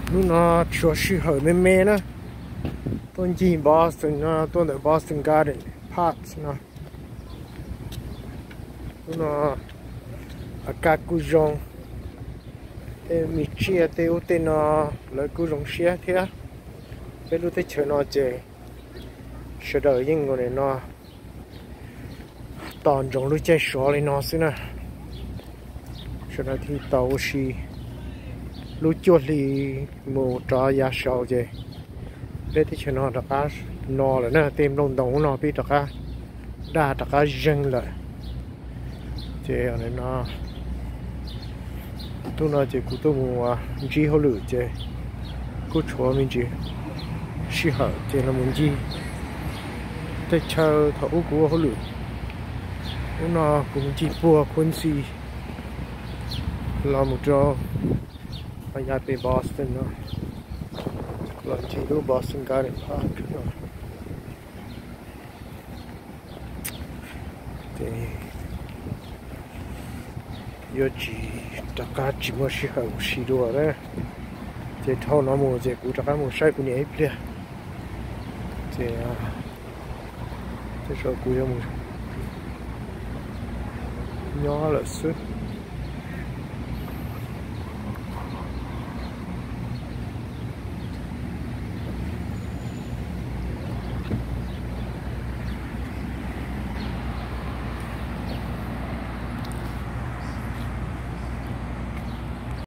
Hnub no tshuav sij hawm me me na, tuaj ncig Boston no, tuaj ntawm Boston Garden Park no. Hnub no a kaj kuj zoo, tej me tsiaj tej ub tej no lawv kuj zoo siab thiab. Peb lub teb chaws no ces sawv daws yeej ua no tos ntsoov lub caij sov li no xwb na. Sawv daws thiaj tau ua si lub cuaj hli mus rov yav saud ces peb teb chaws no rov qab no lawm na, tej nplooj ntoo no peb rov qab daj rov qab zeeg lawm. Ces no, hnub no ces kuv tuaj mus ntsib hauj lwm ces kuj tshuav me ntsis sij hawm ces los mus ncig tej chaw thaum ub kuv ua hauj lwm. Hnub no kuv mus ncig puag Quincy los mus rau yav pem Boston no, los ncig lub Boston Garden Park no. Ces yuav tsis rov qab tsis muaj sij hawm ua si dua na. Ces dhau no mus ces kuv rov qab mus saib kuv niam ib pliag. Ces tej zaum kuv yuav mus nyob lawm xwb.